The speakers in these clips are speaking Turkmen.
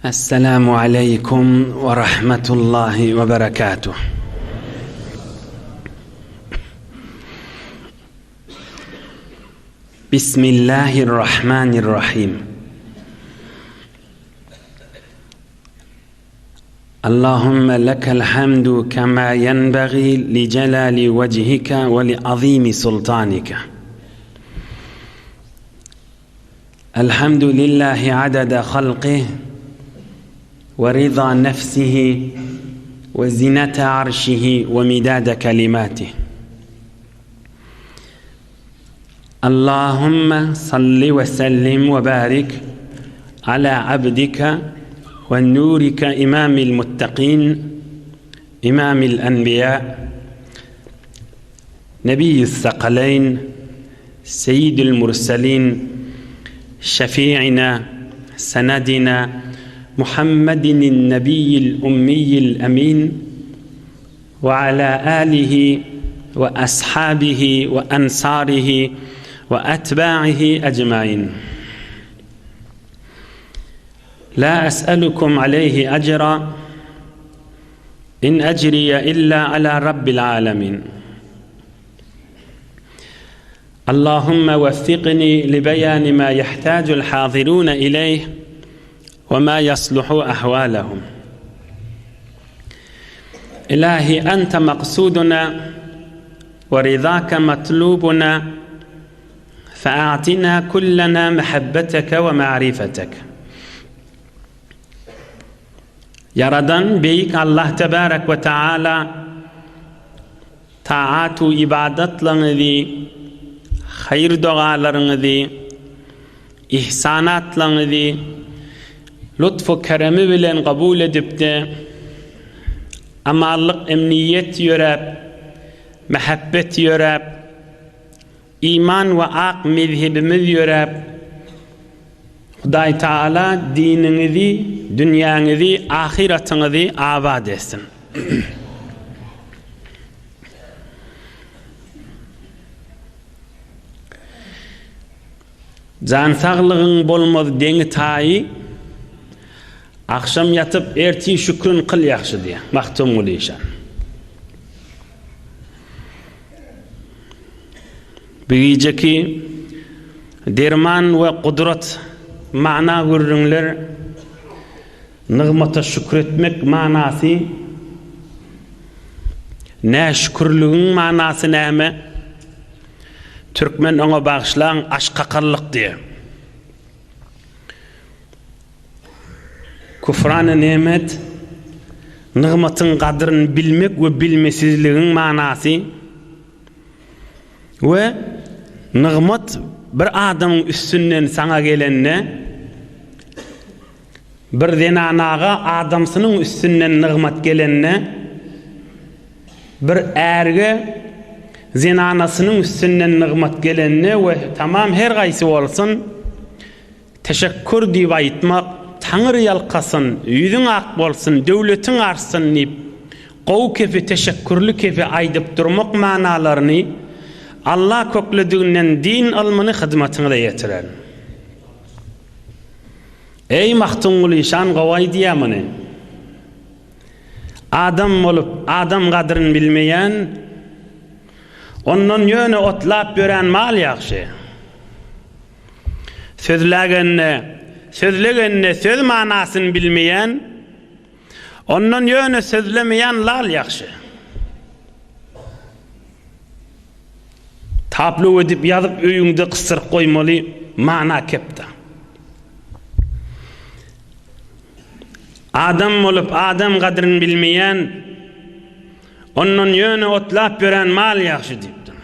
Esselamu aleýkum we rahmetullahi we berekatuh. Bismillahirrahmanirrahim. Allahümme lekel hamdu kema yenbaghi li celali vechike ve li azimi sultanike. Elhamdülillahi adada halqih ve rıza nefsihi ve zinete arşihi ve midade kelimatih. Allahümme salli ve sellim ve barik ala abdike ve nurike imamil muttaqin imamil enbiya nebiyyis sakaleyn seyyidil murselin şefi'ina senedina Muhammedin nebiyyil ummiyil emin ve ala alihi ve ashabihi ve ensarihi ve etba'ihi ecmain. La es'elukum aleyhi ecra in ecriye illa ala rabbil alemin. Allahümme veffikni li beyani ma yehtacul hazirune ileyh ve ma yasluhu ahvalehum. Ilahi ente maksuduna ve rizake matlubuna fe'atina kullena mehabbeteke ve ma'rifetek. Ýaradan Beýik Allah Tebarek we Taala taat-u ybadatlaryňyzy, haýyr-dogalaryňyzy, ihsanatlaryňyzy lutf-u keremi bilen kabul edip-de, amanlyk, emniýet ýöräp, mähebbet ýöräp, Iman we ak mezhebimiz ýöräp, Hudaý Tagala diniňizi, dünýäňizi, ahyratyňyzy abat etsin. Jan saglygyň bolmaz deňi-taýy, Agşam ýatyp, ertir şükrün kyl ýagşy diýýär Magtymguly işan. Bu gijeki derman we gudrat mana gürrüňler nygmata şükretmek manasy näşükürligiň manasy näme? Türkmen oňa bagyşlaň aşkakarlyk diýýär. Küfrany nemet, nygmatyň gadryny bilmek we bilmesizligiň manasy we nygmat bir adamyň üstünden saňa gelende, bir zenanaga adamsynyň üstünden nygmat gelende, bir ärge zenanasynyň üstünden nygmat gelende we tamam her gaýsy bolsun, Teşekkür diýip aýtmak, Taňry ýalkasyn, ýüzüň ak bolsun, döwletiň artsyn diýip, gowy kefi, teşekkürli kefi aýdyp durmak manalaryny Alla köklediginden din ylmyny hyzmatyňyza ýetirer. Eý, Magtymguly işan gowy aýdýa muny. Adam bolup, adam gadryn bilmeýän, ondan ýöne otlap ýören mal ýagşy. Sözlägende, sözlegende söz manasyny bilmeýän, ondan ýöne sözlemeýän lal ýagşy. Tablo edip ýazyp öýüňde gysdyryp goýmaly mana kepda. Adam bolup adam gadryny bilmeýän, ondan ýöne otlap ýören mal ýagşy diýipdir.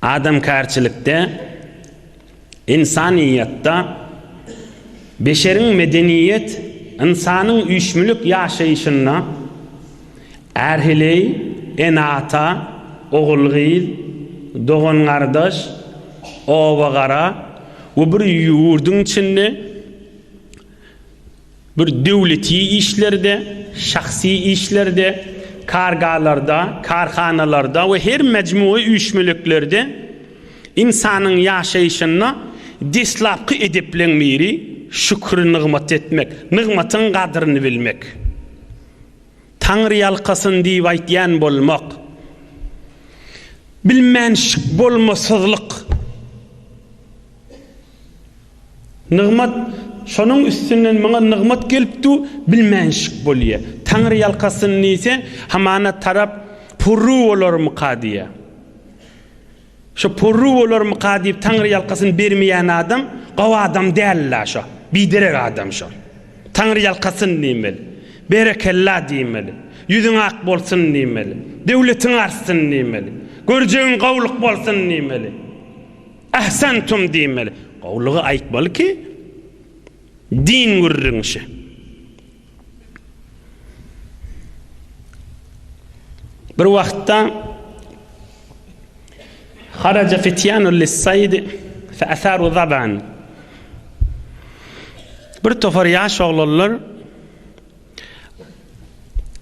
Adamkärçilikde, ynsanyýetde, beşeriň medeniýet, ynsanyň üýşmülik ýaşaýşynda är-heleý, ene-ata, ogul-gyz, dogan-gardaş, oba-gara. we bir ýurduň içinde bir döwleti işlerde, şahsy işlerde, kargalarda, karhanalarda we her mejmugy üýşmeleklerde ynsanyň ýaşaýşynda deslapky edepleň biri şükri nygmat etmek, nygmatyň gadryny bilmek. Taňryýalkasyn diýip aýtýan bolmak. Bilmänşik bolmasyzlyk. Nygmat, şonuň üstünden muňa nygmat gelip dur, bilmänşik bolýa. Taňryýalkasyn diýse, hamana tarap purru bolarmyka diýýä. Şo purru bolarmyka diýip taňryýalkasyn bermeýän adam gowy adam däl-la şo. Biderek adam şol. Taňryýalkasyn diýmeli. Berekella diýmeli. Ýüzüň ak bolsun diýmeli. Döwletiň artsyn diýmeli. Görjegiň gowluk bolsun diýmeli. Ahsantum diýmeli. Gowlugy aýtmaly ki, din gürrüňi şi. Bir wagtda Haraja fitýanun lis-saýd fe asaru zaban. Bir topar ýaş oglanlar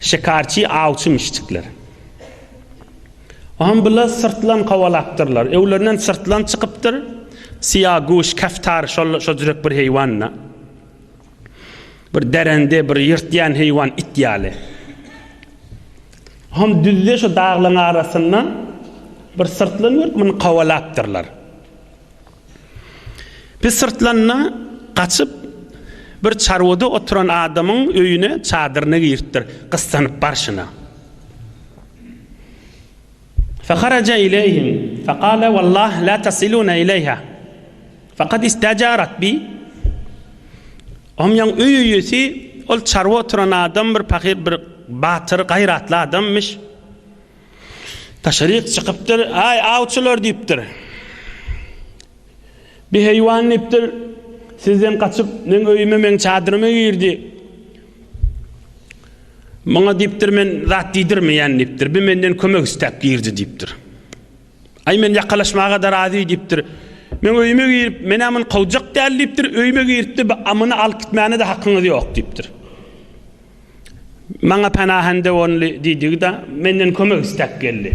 Şikarçy awçy mişjikler. Oňam bular syrtlan kowalapdyrlar. Öwlerinden syrtlan çykypdyr. Syýa guş, keftar şol şojurek bir heýwan-da. Bir derende bir ýyrtýan heýwan it ýaly. Oňam düzde şu daglaryň arasynda bir syrtlan görüp muny kowalapdyrlar. Bir syrtlanda gaçyp, bir çarwada oturan adamyň öýüne, çadyryna giripdir, gyssanyp barşyna. Feharaja ileýhim, fekale wallah la tasiluna ileýha. Fekad istajarat bi. Omýaň öý eýesi, ol çarwa oturan adam bir pahyr, bir batyr, gaýratly adammyş. Daşaryk çykypdyr, Aý, awçylar diýipdir. Bir heýwan diýipdir, sizden gaçyp, meň öýüme, meň çadyryma girdi. Muňa diýipdir, men zat diýdirmeýän diýipdir. Bir menden kömek istäp girdi diýipdir. Aý, men ýakalaşmaga-da razy diýipdir. Meň öýüme girip, men-ä muny kowjak däl diýipdir, öýüme giripdi, bir amyny alyp gitmäne-de hakyňyz ýok diýipdir. Maňa penahende boldy diýdigi-de, menden kömek istäp geldi.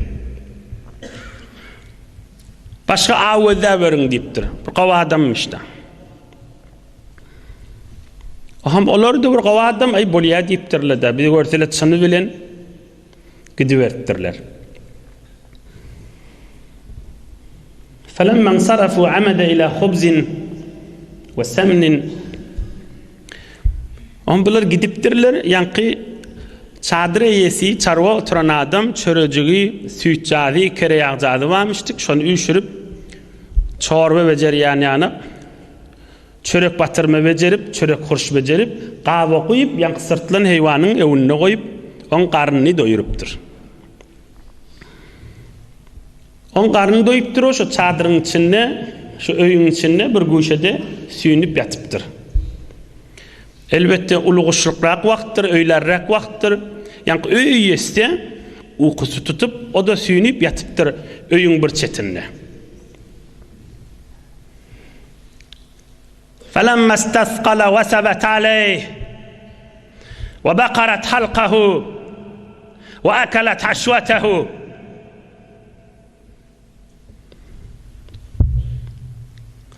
Başga aw gözläberiň diýipdir. Bir gowy adammyş-da. Oham olar-da bir gowy adam, aý bolýa diýipdirler-de. Bizi görseler çyny bilen gidiberipdirler. Felemma ensarafu amada ila hubzin we semnin On bular gidipdirler, ýaňky çadyr eýesi, çarwa oturan adam çörejigi, süýtjazy, kereýagjazy barmyşdyk, şony üýşürip, çorba bejerýän ýanak, çörek batyrma bejerip, çörek hurş bejerip, gaba guýup, ýaňky syrtlan heýwanyň öňünde goýup, oň garnyny doýurypdyr. Oň garny doýupdyr, o şo çadyryň içinde, şu öýüň içinde bir güşede süýnüp ýatypdyr. Elbetde, uly guşlukrak wagtdyr, öýlärräk wagtdyr. Ýaňky öý eýesi-de ukusy tutup, o-da süýnüp ýatypdyr öýüň bir çetinde. Felemma istasgala wesebet aleýh we bakarat halkahu we ekelet haşwetehu.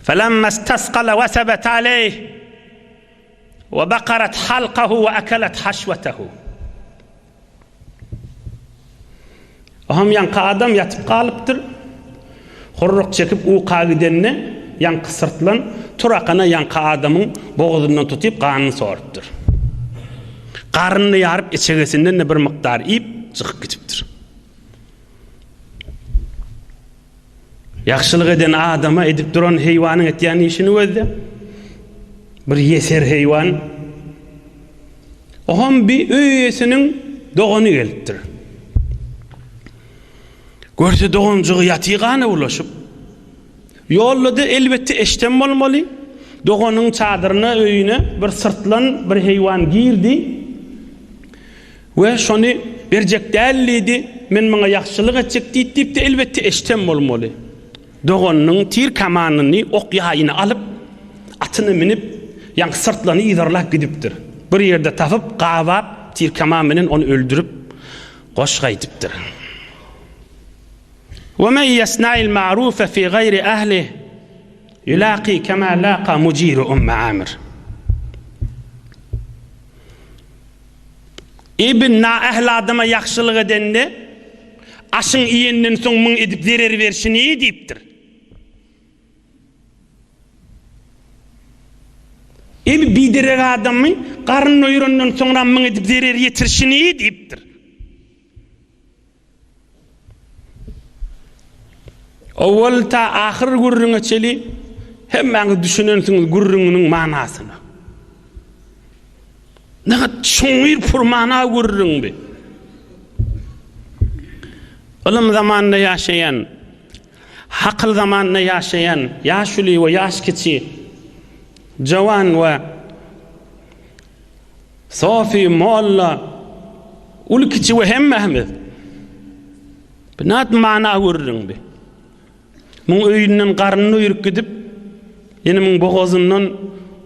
Felemma istasgala wesebet aleýh we bakarat halkahu we ekelet haşwetehu. Oňam ýaňky adam ýatyp galypdyr. Hurruk çekip uka gidende, ýaňky syrtlan turakana ýaňky adamyň bogazyndan tutyp ganyny sorupdyr. Garnyny ýaryp içegesinden-de bir mukdar iýip, jykyp gidipdir. Ýagşylyk eden adama edip duran heýwanyň etýän işini gözle. Bir ýeser heýwan. Oňam bir öý eýesiniň dogany gelipdir. Görse doganjygy ýaty gana bulaşyp. Ýolda-da elbetde eşden bolmaly. Doganyň çadyryna, öýüne bir syrtlan bir heýwan girdi. We şony berjek däl diýdi, men muňa ýagşylyk etjek diýdi diýip-de elbetde eşden bolmaly. Doganynyň tir kamanyny, ok ýaýyny alyp. Atyna münüp, ýaňky syrtlany yzarlap gidipdir. Bir ýerde tapyp, gabap, tir-keman bilen ony öldürip, goş gaýdypdyr. Ve men yasna'il ma'rufe fi gayri ahlih yulaqi kema laqa mujiru Umm Amir. Ibn naähl adama ýagşylyk edende, aşyň iýenden soň muň edip zerer berşini diýipdir. Ebi biderek adamy garyn doýurandan soňra muň edip zerer ýetirişini diýipdir. Owwal ta ahyr gürrüňe çeli hemmäňiz düşünensiňiz gürrüňiniň manasyna. Nägat çuňňur purmana gürrüň bi. Ylym zamanynda ýaşaýan, hakyl zamanynda ýaşaýan ýaşuly we ýaş kiçi, jawan we Sofy, molla, uly-kiçi we hemmämiz. Bu nädip mana gürrüň bi? Muň öýünden garnyny doýuryp gidip, ýene muň bogazyndan,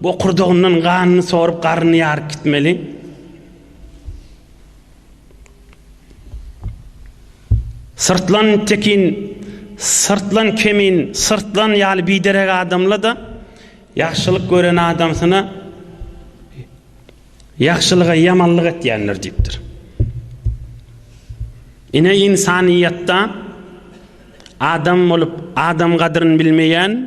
bokurdagyndan ganyny sorup garnyny ýaryp gitmeli. Syrtlan tekin, syrtlan kemin, syrtlan ýaly biderek adamla-da Ýagşylyk gören adamsyna ýagşylyga ýamanlyk etýändir diýipdir. Ine ynsanyýetda adam bolup adam gadryny bilmeýän,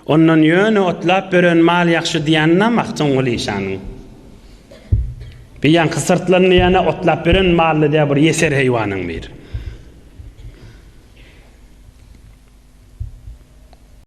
ondan ýöne otlap ýören mal ýagşy diýenine Magtymguly işanyň. Bir ýaňky syrtlan diýene otlap ýören mally diýä bir ýeser heýwanyň biri.